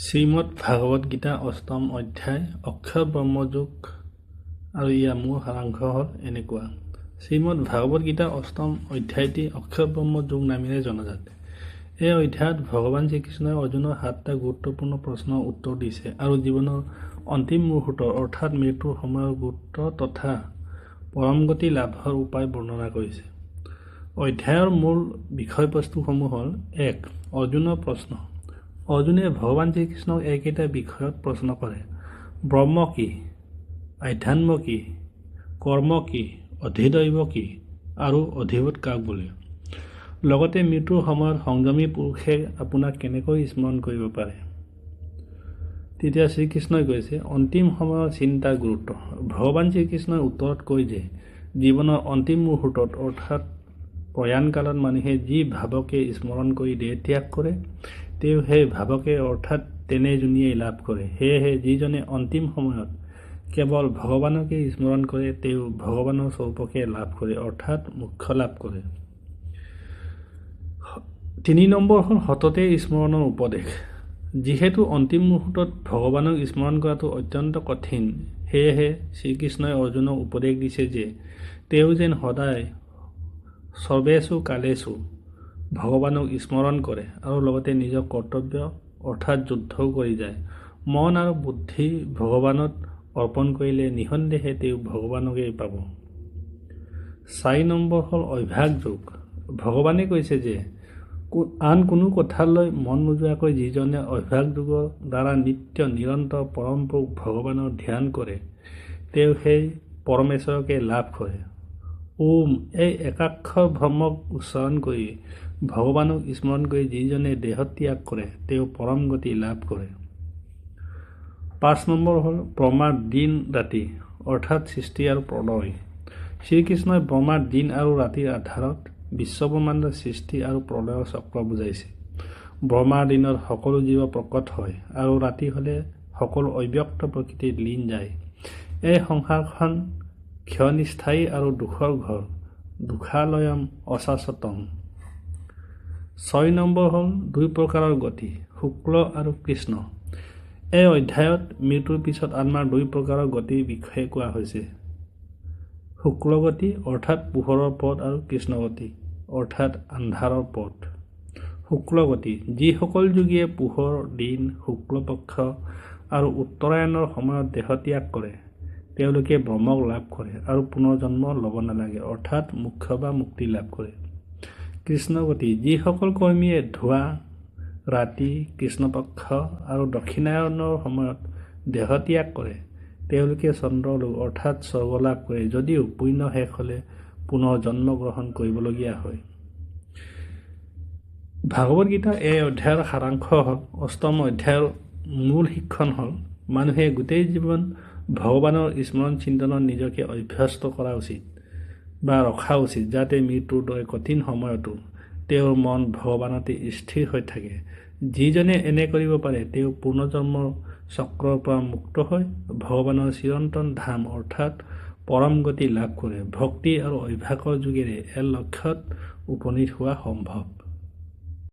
শ্ৰীমদ্ ভাগৱত গীতা অষ্টম অধ্যায় অক্ষৰ ব্ৰহ্মযোগ আৰু ইয়াৰ মূল সাৰাংশ হ'ল এনেকুৱা। শ্ৰীমদ্ ভাগৱত গীতা অষ্টম অধ্যায়টি অক্ষৰ ব্ৰহ্মযোগ নামেৰে জনাজাত। এই অধ্যায়ত ভগৱান শ্ৰীকৃষ্ণই অৰ্জুনৰ সাতটা গুৰুত্বপূৰ্ণ প্ৰশ্নৰ উত্তৰ দিছে আৰু জীৱনৰ অন্তিম মুহূৰ্তৰ অৰ্থাৎ মৃত্যুৰ সময়ৰ গুৰুত্ব তথা পৰমগতি লাভৰ উপায় বৰ্ণনা কৰিছে। অধ্যায়ৰ মূল বিষয়বস্তুসমূহ হ'ল: 1. অৰ্জুনৰ প্ৰশ্ন। অৰ্জুনে ভগৱান শ্ৰীকৃষ্ণক এইকেইটা বিষয়ত প্ৰশ্ন কৰে: ব্ৰহ্ম কি, আধ্যাত্ম কি, কৰ্ম কি, অধিদৈৱ কি আৰু অধিভূত কাক বোলে? লগতে মৃত্যুৰ সময়ত সংযমী পুৰুষে আপোনাক কেনেকৈ স্মৰণ কৰিব পাৰে? তেতিয়া শ্ৰীকৃষ্ণই কৈছে, অন্তিম সময়ৰ চিন্তাৰ গুৰুত্ব। ভগৱান শ্ৰীকৃষ্ণই উত্তৰত কয় যে জীৱনৰ অন্তিম মুহূৰ্তত অৰ্থাৎ প্ৰয়াণকালত মানুহে যি ভাৱকে স্মৰণ কৰি দেহ ত্যাগ কৰে, তেওঁ সেই ভাৱকে অৰ্থাৎ তেনে যোনিয়েই লাভ কৰে। সেয়েহে যিজনে অন্তিম সময়ত কেৱল ভগৱানকে স্মৰণ কৰে, তেওঁ ভগৱানৰ স্বৰূপকে লাভ কৰে, অৰ্থাৎ মোক্ষ লাভ কৰে। 3 নম্বৰ হ'ল সততে স্মৰণৰ উপদেশ। যিহেতু অন্তিম মুহূৰ্তত ভগৱানক স্মৰণ কৰাটো অত্যন্ত কঠিন, সেয়েহে শ্ৰীকৃষ্ণই অৰ্জুনক উপদেশ দিছে যে তেওঁ যেন সদায় সৰ্বেষু কালেষু ভগৱানক স্মৰণ কৰে আৰু লগতে নিজৰ কৰ্তব্য অৰ্থাৎ যুদ্ধও কৰি যায়। মন আৰু বুদ্ধি ভগৱানত অৰ্পণ কৰিলে নিঃসন্দেহে তেওঁ ভগৱানকেই পাব। 4 নম্বৰ হ'ল অভ্যাস যোগ। ভগৱানে কৈছে যে আন কোনো কথালৈ মন নোযোৱাকৈ যিজনে অভ্যাস যোগৰ দ্বাৰা নিত্য নিৰন্তৰ পৰমপুৰুষ ভগৱানৰ ধ্যান কৰে, তেওঁ সেই পৰমেশ্বৰকে লাভ কৰে। ওম এই একাক্ষৰ ব্ৰহ্মক উচ্চাৰণ কৰি ভগৱানক স্মৰণ কৰি যিজনে দেহত্যাগ কৰে, তেওঁ পৰম গতি লাভ কৰে। 5 নম্বৰ হ'ল ব্ৰহ্মাৰ দিন ৰাতি অৰ্থাৎ সৃষ্টি আৰু প্ৰলয়। শ্ৰীকৃষ্ণই ব্ৰহ্মাৰ দিন আৰু ৰাতিৰ আধাৰত বিশ্বব্ৰহ্মাণ্ডৰ সৃষ্টি আৰু প্ৰলয়ৰ চক্ৰ বুজাইছে। ব্ৰহ্মাৰ দিনত সকলো জীৱ প্ৰকট হয় আৰু ৰাতি হ'লে সকলো অব্যক্ত প্ৰকৃতিত লীন যায়। এই সংসাৰখন ক্ষণস্থায়ী আৰু দুখৰ ঘৰ, দুঃখালয়ম অশাশ্বতম। 6 নম্বৰ হ'ল দুই প্ৰকাৰৰ গতি, শুক্ল আৰু কৃষ্ণ। এই অধ্যায়ত মৃত্যুৰ পিছত আত্মাৰ দুই প্ৰকাৰৰ গতিৰ বিষয়ে কোৱা হৈছে: শুক্লগতি অৰ্থাৎ পোহৰৰ পথ আৰু কৃষ্ণগতি অৰ্থাৎ আন্ধাৰৰ পথ। শুক্লগতি: যিসকল যোগীয়ে পোহৰ দিন, শুক্লপক্ষ আৰু উত্তৰায়ণৰ সময়ত দেহত্যাগ কৰে, তেওঁলোকে ব্ৰহ্মক লাভ কৰে আৰু পুনৰ্জন্ম ল'ব নালাগে, অৰ্থাৎ মোক্ষ বা মুক্তি লাভ কৰে। কৃষ্ণগতি: যিসকল কৰ্মীয়ে ধোৱা ৰাতি, কৃষ্ণপক্ষ আৰু দক্ষিণায়নৰ সময়ত দেহত্যাগ কৰে, তেওঁলোকে চন্দ্ৰলোক অৰ্থাৎ স্বৰ্গ লাভ কৰে, যদিও পুণ্য শেষ হ'লে পুনৰ জন্ম গ্ৰহণ কৰিবলগীয়া হয়। ভাগৱত গীতাৰ এই অধ্যায়ৰ সাৰাংশ হ'ল, অষ্টম অধ্যায়ৰ মূল শিক্ষণ হ'ল মানুহে গোটেই জীৱন ভগৱানৰ স্মৰণ চিন্তনত নিজকে অভ্যস্ত কৰা উচিত বা ৰখা উচিত, যাতে মৃত্যুৰ দৰে কঠিন সময়তো তেওঁৰ মন ভগৱানতে স্থিৰ হৈ থাকে। যিজনে এনে কৰিব পাৰে, তেওঁ পুনৰ্জন্মৰ চক্ৰৰ পৰা মুক্ত হৈ ভগৱানৰ চিৰন্তন ধাম অৰ্থাৎ পৰম গতি লাভ কৰে। ভক্তি আৰু অভ্যাসৰ যোগেৰে এই লক্ষ্যত উপনীত হোৱা সম্ভৱ।